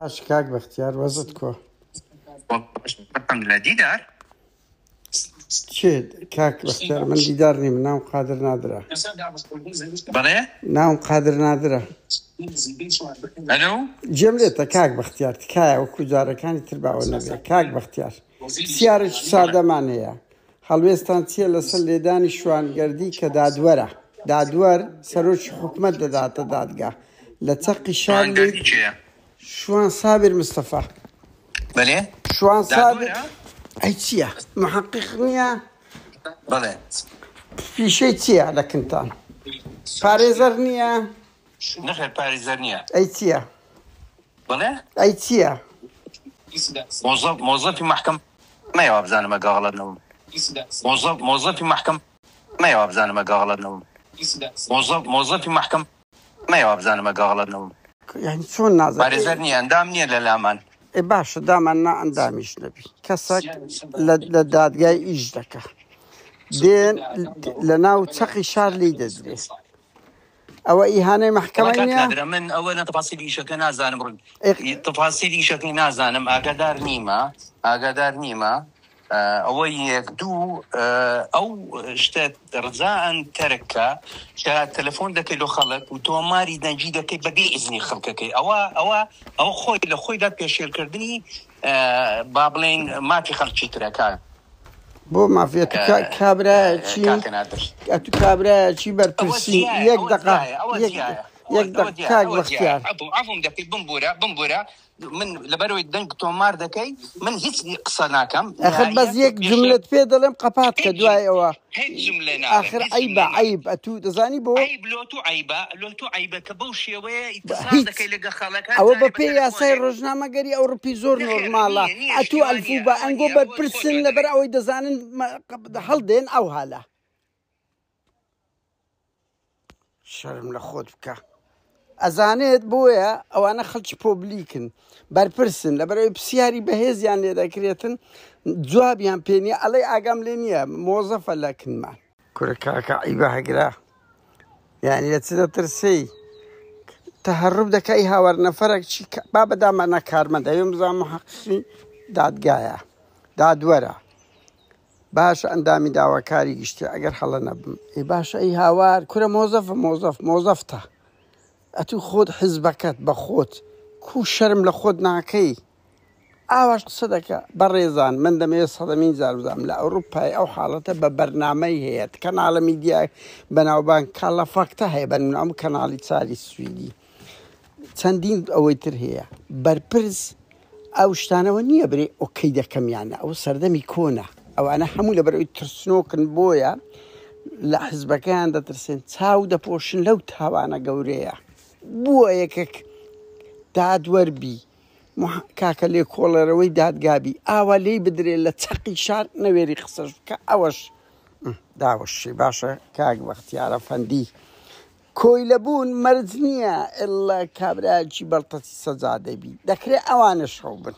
باش کاک بەختیار وەزت کۆ؟ لە دیدار. کێ کاک بەختیار من دیدار نیم ناوم قادر نادرە. بەڵێ؟ ناوم قادر نادرە. ئەلو؟ گوێم لێتە کاک بەختیار تکایە وەکو جارەکانی تر باوە نەبێ کاک بەختیار پرسیارێکی سادەمان هەیە هەڵوێستان چییە لەسەر لێدانی شوان گەردی کە دادوەرە دادوەر سەرۆکی حکومەت دەداتە دادگا لە چەقی شار شوان گەردی کێیە؟ شوان سابیر مستەفا. بەلێ شوان سابیر دادوەرە؟ ئەی چییە؟ محەقیق نییە؟ بەڵێ. پیشەی چییە لە کنتان؟ پارێزەر نییە؟ نەخێر پارێزەر نییە. ئەی چییە؟ بەڵێ؟ ئەی چییە؟ مۆزەف مۆزەفی مەحکەمەیە وابزانم ئەگەر غەڵەت نەبم. مۆزەف مۆزەفی مەحکەمەیە وابزانم ئەگەر غەڵەت نەبم. مۆزەف مۆزەفی مەحکەمەیە وابزانم ئەگەر غەڵەت نەبم. یانی چۆن نازانم؟ پارێزەر نییە ئەندام نییە لە لامان. ئێ باشە دامان نا ئەندامیش نەبی کەسەک لە لە دادگای ئیش دەکا دێن لە ناو چەقی شار لێی دەدرێ ئەوە ئیهانەی وەڵا مەحکەمە کاک نییە؟ نادرە من ئەوە نە تەفاسیلی ئیشەکە نازانم ڕ ئێ تەفاسیلی ئیشەکەی نازانم ئاگادار نیمە ئاگادار نیمە ئەوە یەک دوو ئەو شتە ڕجاءەن تەرکە کە تەلەفۆن دەکەی لۆ خەڵک و تۆماری دەنگی دەکەی بەبێ ئیزنی خەڵکەکەی ئەوە ئەوە ئەوە خۆی لە خۆیدا پێشێلکردنی با بڵێین مافی خەڵکی ترە کاک بۆ مافی ئەتو کابرایەکی کاکە نادر ئەتو کابرایەکی ئەوە بەرپرسی جیایە یەک ئەوە دەقە جیایە ئەوە یەک جیایە ئەوە یەک دەق ئەوە جیایە کاک ئەوە جیایە بەختیار عەفوم عەفوم دەکەی بمبورە بمبورە من لەبەرەوەی دەنگ تۆمار دەکەی من هیچ قسە ناکەم ئەخر بەس نهائیەن یەک پێشێل جملەت پێ دەڵێم قەپات کە هیچ دوای ئەوە هیچ جملە ناڵێم ئاخر هیچ عەیبە جملە ناڵێم عەیب ئەتوو دەزانی بۆ عەیب لۆ تو عەیبە لۆ تو عەیبە کە بەو شێوەیە ئیتیساڵ هیچ دەکەی لەگە خەڵک هەر ئەوە جارێ بە بە پێی یاسای تەلەفۆنێک ڕۆژنامەگەری ئەوڕپی زۆر نەخێر نۆرماڵە نییە نییە ئەتوو شتی وا ئەلفوو نییە بە ئەوە ئەنگۆ نییە ئەوە خۆت بەرپرسن تۆ لەبەر دەڵێی ئەوەی دەزانن هەڵدێن ئەو هالە شەرم لە خۆت بکە ئەزانێت بۆیە ئەوانە خەڵکی پۆبلیکن بەرپرسن لەبەرەوەی پرسیاری بەهێزیان لێ دەکرێتن جوابیان پێ نییە ئەڵێ ئاگام لێ نییە مۆزەفە لە کنمان. کورە کاکە عیبە هەگرە یانی لە چ دەترسێی تەهەڕوب دەکای هاوار نەفەرەک چی بابە دامانە کارمەند ئەوێ بزانم محەقیقی دادگایە دادوەرە باشە ئەندامی داواکاری گشتی ئەگەر هەڵە نەبم ئەی باشە ئەی هاوار کورە مۆزەفە مۆزەف مۆزەفتە ئەتوو خۆت حزبەکەت بە خۆت کو شەرم لە خۆت ناکەی ئاواش قسە دەکا بەڕێزان من دەمەوێت سەدەمین جار بزانم لە ئەوروپای ئەو حاڵەتە بە بەرنامەی هەیە کەناڵە میدیای بەناوبانگ کاڵە فاکتە هەیە بەنمونە ئەم کەناڵی چاری سویدی چەندین ئەوەی تر هەیە بەرپرس ئەو شتانەوە نییە برێ ئۆکەی دەکەم یانە ئەو سەردەمی کۆنە ئەوانە هەموو لەبەرەوەی ترسنۆکن بۆیە لە حزبەکەیان دەترسێن چاو دەپۆشن لەو تاوانە گەورەیە بووە یەکێک دادوەر بی کاکە لێکۆڵەرەوەی دادگا بی ئاوا لێی بدرێ لە چەقی شار نەوێری قسەش بکە ئەوەش داوەشی باشە کاک بەختیارە فەندی کۆیلە بوون مەرج نییە ئللا کابرایەکی بەڵتەچی سەجادەی بی دەکرێ ئەوانش هەو بن.